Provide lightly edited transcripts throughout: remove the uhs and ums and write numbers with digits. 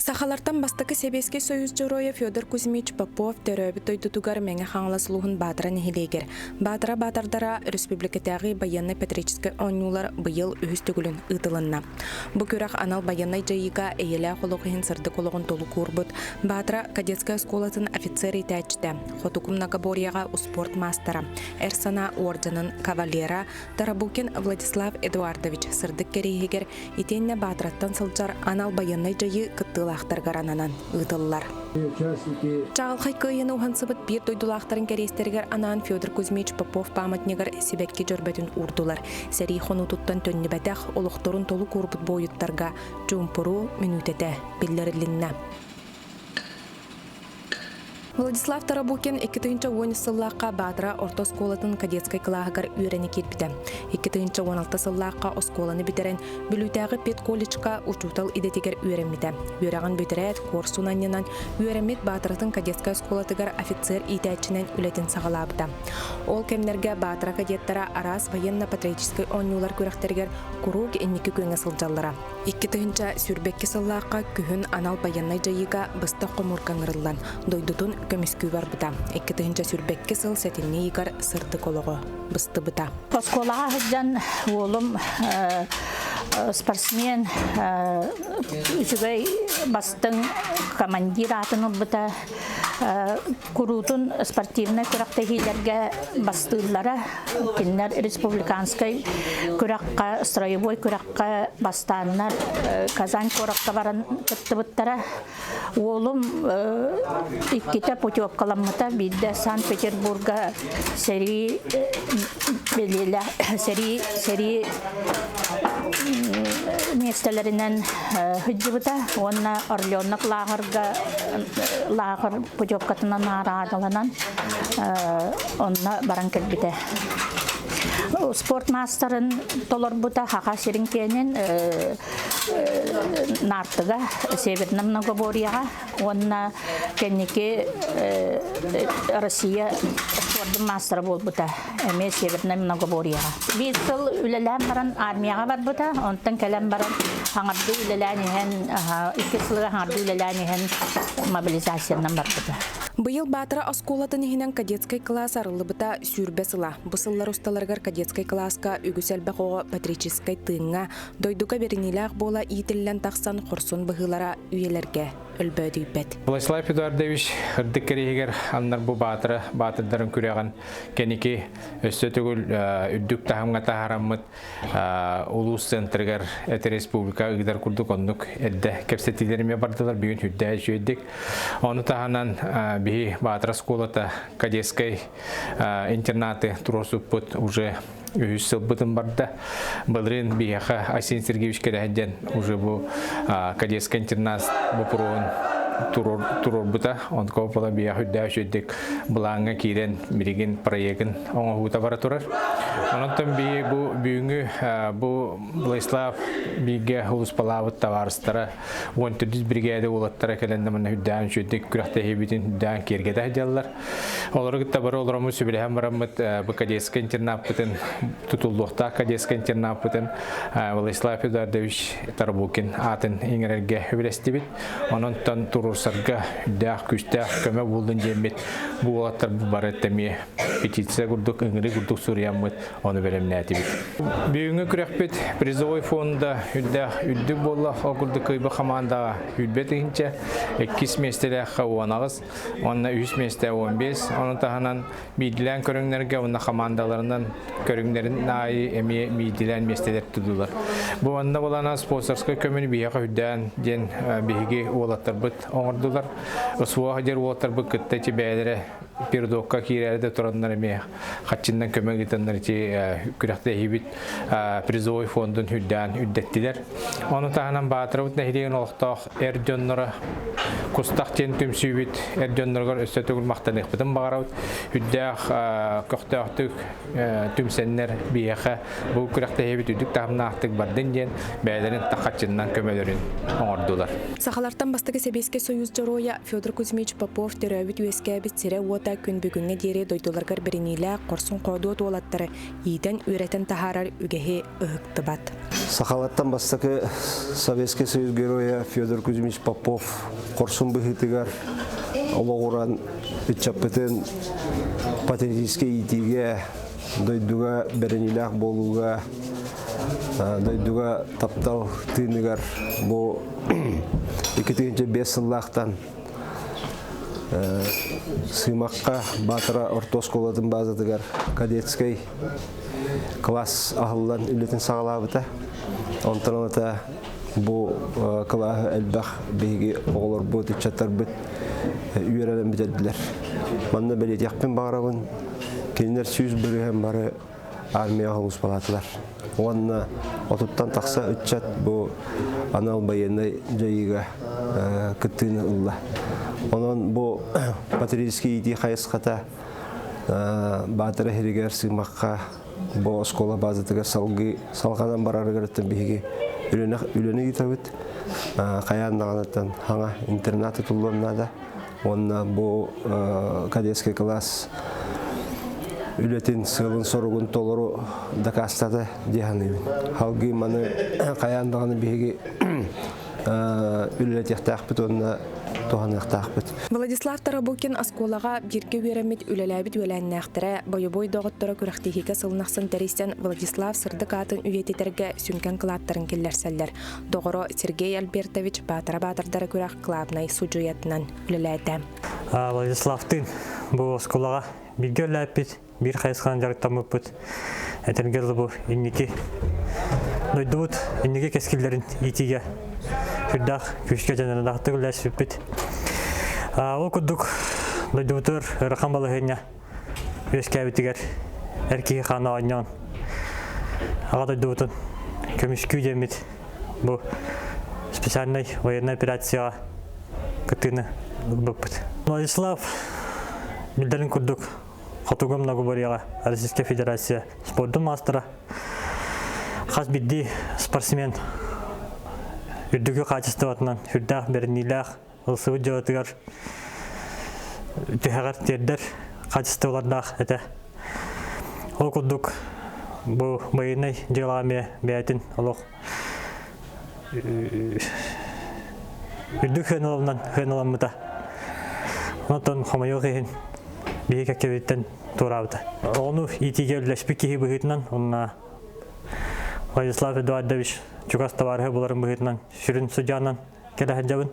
Сахалартан бастакы Сэбиэскэй Союз Дьоруойа Федор Кузьмич Попов төрөөбүт дойдутугар Мэҥэ Хаҥалас улууһун Баатара нэһилиэгэр Баатара баатардара республикатааҕы байыаннай-патриотическай оонньуулар быйыл үһүс төгүлүн ыытылынна. Бу күрэх анал байыаннай дьайыыга эйэлээх олох иһин сырдык олоҕун толук уурбут Баатара кадетскай оскуолатын офицер иитээччитэ, Хотугу многоборьеҕа успуорт маастара, Эр санаа уордьанын кавалера Тарабукин Владислав Эдуардович сырдык кэриэһигэр итиэннэ Баатыраттан сылдьар анал байыаннай дьайыы кыттыылаахтарыгар ананан ыытыллар. Чаҕылхай кыайыыны уһансыбыт биир дойдулаахтарын кэриэстэригэр анаан Федор Кузьмич Попов пааматнигар сибэкки дьөрбөтүн уурдулар. Сэрии хонуутуттан төннүбэтэх, олохторун толук уурбут буойуттарга чуумпуруу мүнүүтэтэ биллэрилиннэ. Владислав Тарабукин 2010 сыллаахха Баатара орто оскуолатын кадетскай кылааһыгар үөрэнэ киирбитэ. 2016 сыллаахха оскуоланы бүтэрэн, Бүлүүтээҕи педколледжка учуутал идэтигэр үөрэммитэ. Үөрэҕин бүтэрээт, куорсун анньынан, үөрэммит Баатаратын кадетскай оскуолатыгар офицер иитээччинэн үлэтин саҕалаабыта. Ол кэмнэргэ Баатара кадеттара араас военно-патриотическай оонньуулар күрэхтэригэр куруук инники күөҥҥэ сылдьаллара. 2022 сыллаахха күһүн анал байыаннай дьайыыга быстах хомуурга ыҥырыллан, дойдутун көмүскүү барбыта. 2022 сыл сэтинньи ыйыгар сырдык олоҕо быстыбыта. Оскуолаҕа сылдьан уолум спортсмен, үчүгэй бастыҥ командир аатын ылбыта. Куруутун спортивнай күрэхтэһиилэргэ бастыыллара. Кинилэр республиканскай күрэххэ, строевой күрэххэ бастааннар Казань куоракка баран кыттыбыттара. Уолум иккитэ путевкаламмыта, биирдэ Санкт-Петербурга сэрии сэрии сэрии миэстэлэринэн сылдьыбыта уонна Орленок лааҕырга лааҕыр путевкатынан наҕараадаланан онно баран кэлбитэ. Спорт маастарын толорбута Хаха сирин киэнин Наартыга, Северном Многоборьеҕа уонна кэнники Россия спордун маастара буолбута эмиэ Севернай Многоборьеҕа. Биир сыл үлэлээн баран армияҕа барбыта, онтон кэлэн баран хаҥардыы үлэлээн иһэн, икки сылга хаҥардыы үлэлээн иһэн мобилизациянан барбыта. Быйыл Баатара оскуолатын иһинэн кадетскай кылаас арыллыбыта 20 сыла. Бу сыллар усталарыгар кадетскай кылааска үгүс элбэх оҕо патриотическай тыыҥҥа, дойдуга бэриниилээх буола иитиллэн тахсан хорсун быһыылара үйэлэргэ өлбөөдүйбэт. Владислав Эдуардович ырдык кэриһигэр аннар бу баатыра баатырдарын күрэҕин кэники өссө төгүл үрдүк таһымҥа таһаараммыт улуус центрыгар эти республика ыытар курдук оннук эрдэ кэпсэтиилэр эмиэ бардылар бүгүн үрдээ үчүгэйдик. Ону таһынан биһи Баатыра оскуолата кадетскай интернаты туруорсуппут уже үһүс сылбытын барда. Былырыын биһиэхэ Айсен Сергеевич кэлэһэ уже бу кадетскай интернат боппуруоһун туруорбута. Онко була биһиэхэ үрдээх үчүгэйдик былааҥҥа киирэн билигин проегын оҥоһуута бара турар. Онон би бу бүгүҥҥү бу Владислав бииргэ улуспалаабыт табаарыстара 14 биригээдэ уолаттара кэлэн манна үрдээн үчүгэйдик күрэхтэһиибитин үрдээн киэргэтэ сылдьаллар. Олору кытта бары олороммут сүбэлэһэн бараммыт бу кадетскай интернаппытын тутуллуохтаах кадетскай интернаппытын Владислав Эдуардович Тарабукин аатын иҥэрэргэ үбүлэстибит. Онон туруорсарга үрдээх күүстээх көмө буоллун диэммит бу уолаттар бары эмиэ петиция курдук ыҥырыы курдук суруйаммыт ону бэлэмнээтибит. Бүгүҥҥү күрэхпит призовой фонда үрдээх үрдүк буолла. Ол курдук кыайбыт хамаандаҕа 20 тыһыынча, иккис миэстэлээххэ 18, уонна үһүс миэстэ 15. Ону таһынан биирдилээн көрүҥнэргэ уонна хамаандаларынан көрүҥнэрин аайы эмиэ биирдилээн миэстэлэр тутулар. Бу онно булана спонсорскай көмөнү биһиэхэ үрдээн диэн биһиги уолаттарбыт оҥордулар. Суох диэр уолаттарбыт кытта ити бэйэлэрэ передокка киирээри да тураннар эмиэ хаччыннан көмө ыытаннар ити күрэхтэһиибит призовой фондун үрдээн үрдэттилэр. Ону таһынан Баатырабыт нэһилиэгин олохтоох эр дьонноро Кустах диэн түмсүүбүт эр дьонноругар өссө төгүл махтаныахпытын баҕарабыт. Үрдээх көхтөөхтүк түмсэннэр биһиэхэ бу күрэхтэһиибит үрдүк таһымнаахтык бардын диэн бэйэлэрин хаччыннан көмөлөрүн оҥордулар. Сахалартан бастакы Сэбиэскэй Союз Дьоруойа Федор Кузьмич Попов төрөөбүт-үөскээбит сирэ-уота. оскуолата күн бүгүҥҥэ диэри дойдуларыгар бэриниилээх хорсун-хоодуот уолаттары иитэн-үөрэтэн таһаарар үгэһи ыһыктыбат. Сахалартан бастакы Советский Союз геройа Федор Кузьмич Попов хорсун быһыытыгар олоҕуран ыччаппытын патриотическай иитиигэ, дойдуга бэриниилээх буолууга, дойдуга таптал тыыныгар бу 2005 сыллаахтан Сыымахха Баатара орто оскуолатын базатыгар кадетскай класс аһыллан үлэтин саҕалаабыта. Онтон ылата бу кылааһы элбэх биһиги оҕолорбут, ыччаттарбыт үөрэнэн бүтэрдилэр. Манна бэлиэтиэхпин баҕарабын, кинилэр 100% бары армияҕа сулууспалаатылар. Уонна отуттан тахса ыччат бу анал байыаннай дьайыыга кыттыыны ылла. Онон бу патриотическай иитии хайысхата Баатара иһиригэр Сыымахха бу оскуола базатыгар салгыы салҕанан барарыгар биһиги үлэни ыытабыт. Хайаан даҕаныттан хаҥа интернат тутуллуон наада. Уонна бу кадетский класс үлэтин сыалын-соругун толору дакаастата дии саныыбын. Халгыы маны хайаан даҕаны биһиги үлэлэтиэхтээхпит уонна туһаныахтаахпыт. Владислав Тарабукин оскуолаҕа бииргэ үөрэммит үлэлээбит үөлээннээхтэрэ, бойобуой доҕотторо күрэхтэһиигэ сылын ахсын тэрийсэн Владислав сырдык аатын үйэтитэргэ сүҥкэн кылааттарын киллэрсэллэр. Доҕоро Сергей Альбертович Баатара Баатырдара күрэх главнай судьуйатынан үлэлээтэ. Владиславтыын бу оскуолаҕа бииргэ үлэлээппит, биир хайысханан дьарыктаммыппыт. Этэргэ дылы бу инники дойдубут инники кэскиллэрин иитиигэ сүрдээх күүскэ дьаныардаахтык үлэлэспиппит. Ол курдук дойдубутугар ыарахан балаһыанньа үөскээбитигэр эр киһи хаана оонньоон аҕа дойдубутун көмүскүү диэммит бу специальнай военная операцияҕа кыттыыны ылбыппыт. Владислав биллэрин курдук Хотугу многоборьеҕа Российская Федерация спордун маастара хас биирдии спортсмен үрдүкү хаачыстыбатынан сүрдээх бэриниилээх ылсыбыт дьыалатыгар түһэҕэр тиэрдэр хаачыстыбалардаах этэ. Ол курдук бу байыаннай дьыалаҕа эмиэ бэйэтин олох үрдүк сыаналанан сыаналаммыта. Онтон хомойуох иһин биһи кэккэбиттэн туораабыта. Ону иитиигэ үллэспит киһи быһыытынан уонна Владислав Эдуардович чугас табаарыһа буларын быһыытынан сүрүн судьаанан кэлэ сылдьабын.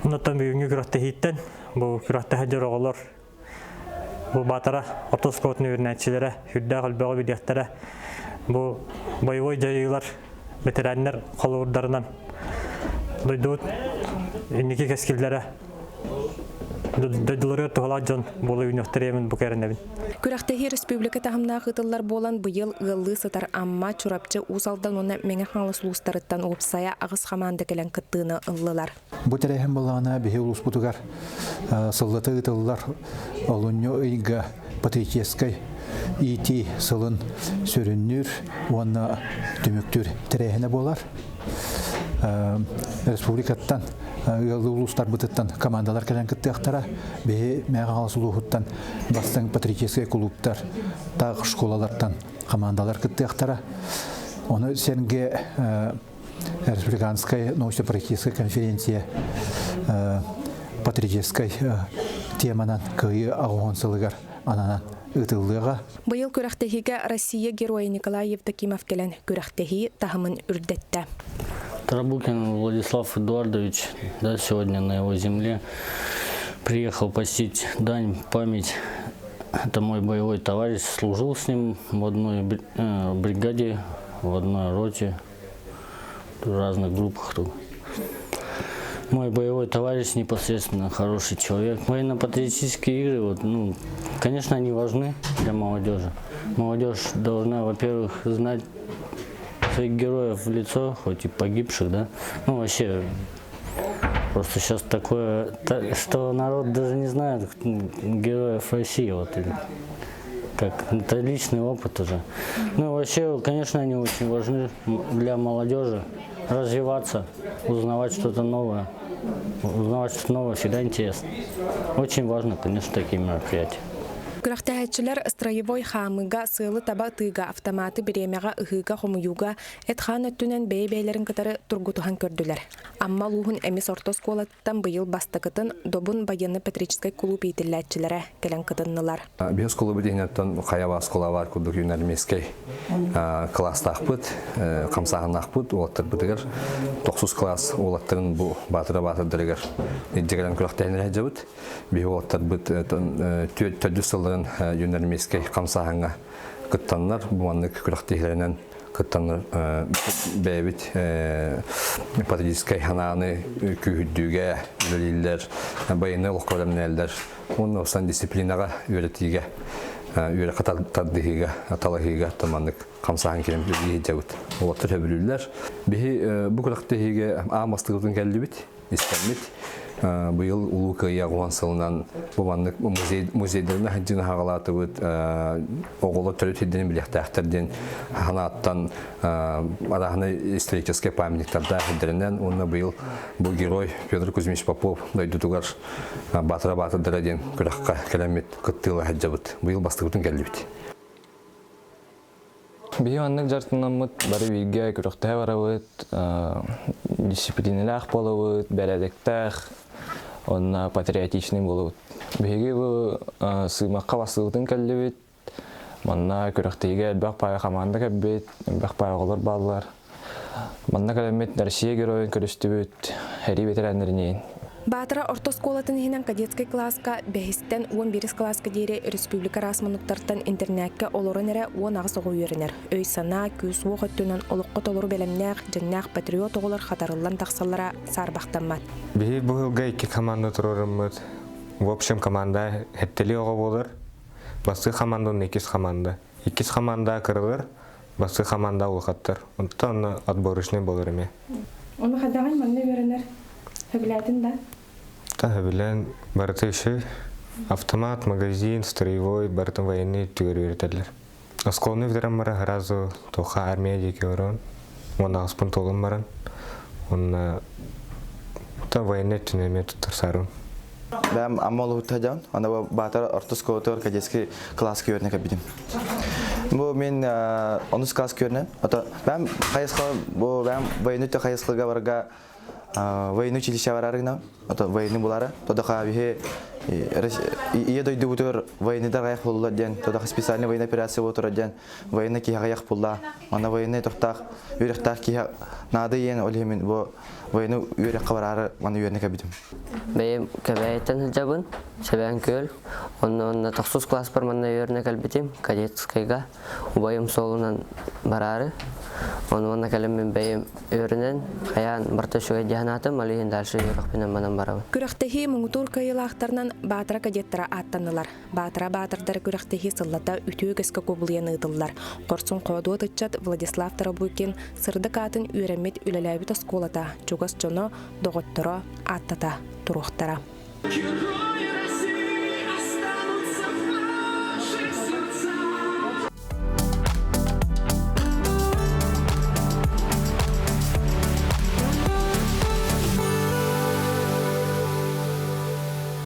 Оннуттан бүгүҥҥү күрэхтэһииттэн бу күрэхтэһэ дьор оҕолор бу Баатара орто оскуолатын үөрэнээччилэрэ сүрдээх элбэҕи билиэхтэрэ. Бу боевой дьайыылар бэтэрээннэр холобурдарынан дойдубут инники кэскиллэрэ дойдуларыгар туһалаах дьон буола үүнүөхтэрэ бу кэрэнэбин. Күрэхтэһии республика таһымнаах ыытыллар буолан быйыл ыаллыы сытар Амма, Чурапчы, Уус Алдан уонна Мэҥэ Хаҥалас улуустарыттан уопсайа аҕыс хамаанда кэлэн кыттыыны ыллылар. Бу тэрээһин былаана биһи улууспутугар сыллата ыытыллар олунньу ыйга патриотическай иитии сылын сүрүннүүр уонна түмүктүүр тэрээһинэ буолар. Республикаттан ыаллыы улуустарбытыттан командалар кэлэн кыттыахтара. Биһи Мэҥэ Хаҥалас улууһуттан бастыҥ патриотическай кулууптар, таах школалартан командалар кыттыахтара. Ону сэргэ республиканская научно-практическая конференция патриотическай теманан кыайыы аҕыһын сылыгар ананан ыытыллыаҕа. Быйыл күрэхтэһиигэ Россия Геройа Николай Евдокимов кэлэн күрэхтэһии таһымын үрдэттэ. Тарабукин Владислав Эдуардович, да, сегодня на его земле приехал посетить дань, память. Это мой боевой товарищ, служил с ним в одной бригаде, в одной роте, в разных группах. Мой боевой товарищ непосредственно хороший человек. Военно-патриотические игры, вот, ну, конечно, они важны для молодежи. Молодежь должна, во-первых, знать своих героев в лицо, хоть и погибших, да. Ну, вообще, просто сейчас такое, что народ даже не знает героев России. Вот, или Как это личный опыт уже. Ну, вообще, конечно, они очень важны для молодежи. Развиваться, узнавать что-то новое. Узнавать что-то новое всегда интересно. Очень важно, конечно, такие мероприятия. Күрэхтэһээччилэр строевой хаамыыга, сыалы таба ытыыга, автоматы бириэмэҕэ ыһыыга-хомуйууга эт-хаан өттүнэн бэйэ-бэйэлэрин кытары тургутуһан көрдүлэр. Амма улууһун Эмис орто оскуолатыттан быйыл бастакытын Добун байыаннай-патриотическай кулууп иитиллээччилэрэ кэлэн кытыннылар. Биһи оскуолабыт иһинэн хайа оскуола баар курдук юнармейскай кылаастаахпыт, хамсааһыннаахпыт уолаттарбытыгар тохсус класс уолаттарын бу баатыра баатырдарыгар илдьэ кэлэн күрэхтэһиннэрэ сылдьабыт. Биһи уолаттарбыт төрдүс сылларын юнармейскай хамсааһыҥҥа кыттаннар, бу маннык күрэхтэһиилэринэн кыттаннар бэйэбит патриотическай санааны күүһүрдүүгэ үлэлииллэр, байыаннай олоххо бэлэмнээллэр уонна усан дисциплинаҕа үөрэтиигэ, үөрэххэ тардыһыыга, талаһыыга маннык хамсааһын кэлэн үлэлии сылдьабыт. Уолаттар сөбүлүүллэр. Биһи бу күрэхтэһиигэ аан бастакытын кэллибит. истэммит. Быйыл Улуу Кыайыы аҕыс уон сылынан бу маннык музей музейдарына сылдьан хаҕалаатыбыт оҕолор төрүт сирдэрин билиэхтээхтэр диэн санааттан арааһынай историческай памятниктардаах сирдэринэн уонна быйыл бу герой Федор Кузьмич Попов дойдутугар Баатыра Баатырдара диэн күрэххэ кэлэммит кыттыыла сылдьабыт. Быйыл бастакытын кэллибит. Биһи маннык дьарыктанаммыт бары бииргэ күрэхтэһэ барабыт, дисциплинэлээх буолабыт, бэрээдэктээх уонна патриотичный буолабыт. Биһиги бу сыымахха бастыыбытын кэллибит. Манна күрэхтэһиигэ элбэх паайа хамаанда кэлбит, элбэх паайа оҕолор бааллар. Манна кэлэммит Россия геройун көрүстүбүт, сэрии бэтэрээннэриниин. Баатара орто оскуолатын иһинэн кадетскай кылааска бэһистэн 11 кылааска диэри республика араас муннуктартан интернакка олорон эрэ 18 оҕо үөрэнэр. Өй-санаа, күүс-уох өттүнэн олоххо толору бэлэмнээх, дьиҥнээх патриот оҕолор хатарыллан тахсаллара саарбахтаммат. Биһи бу сылга икки команда туруоруммут. В общем, команда хэттэлии оҕо буолар. Бастакы команда уонна иккис команда. Иккис команда кырылар, Бастакы хамаанда улахаттар. Онтон онно отборочный болор эмиэ. Ону хадаҕай манна үөрэнэр? Сөбүлээтин да? Та сөбүлээн барыта үчүгэй. Автомат, магазин, строевой, барытын военный өттүгэр үөрэтэллэр. Оскуоланы бүтэрэн баран сразу туохха армия диэки баран, уон аҕыспын туолан баран, уонна та военный өттүнэн эмиэ туттарсаарым. Бэм Амма улуһуттан дьон, аны Баатар орто оскуолатыгар кадетский класска үөрэнэ кэлбитим. Бу мин онус класс көрүнэн, ото бэм хайысха бу бэм военный өттө хайысхалга барга военный училище барарыгына, ото военный булара, тодоха биһи ийэ дойдубутугар военныйдар аҕыйах буоллар диэн, тодоха специальный военная операция буолар диэн, военный киһи аҕыйах булла, аны военный тохтаах үөрэхтээх киһи наада иэн ол иһин бу военный үөрэххэ бараары маны үөрэнэ кэлбитим. Бэйэм Кэбээйиттэн сылдьабын, Сэбээн Күөл. Онно онно тохсус класспар манна үөрэнэ кэлбитим, кадетскайга. Убайым суолунан бараары. Ону манна кэлэммин бэйэм үөрэнэн, хайаан барыта үчүгэй дии санаатым, ол иһин дальше үөрэхпинэн манан барабын. Күрэхтэһии муҥутуур кыайыылаахтарынан Баатара кадеттара ааттаннылар. Баатара баатырдары күрэхтэһии сыллата үтүө үгэскэ кубулуйан ыытыллар. Хорсун хоодуот ыччат Владислав Тарабукин сырдык аатын үөрэммит үлэлээбит оскуолата, чугас дьоно, доҕотторо ааттата туруохтара.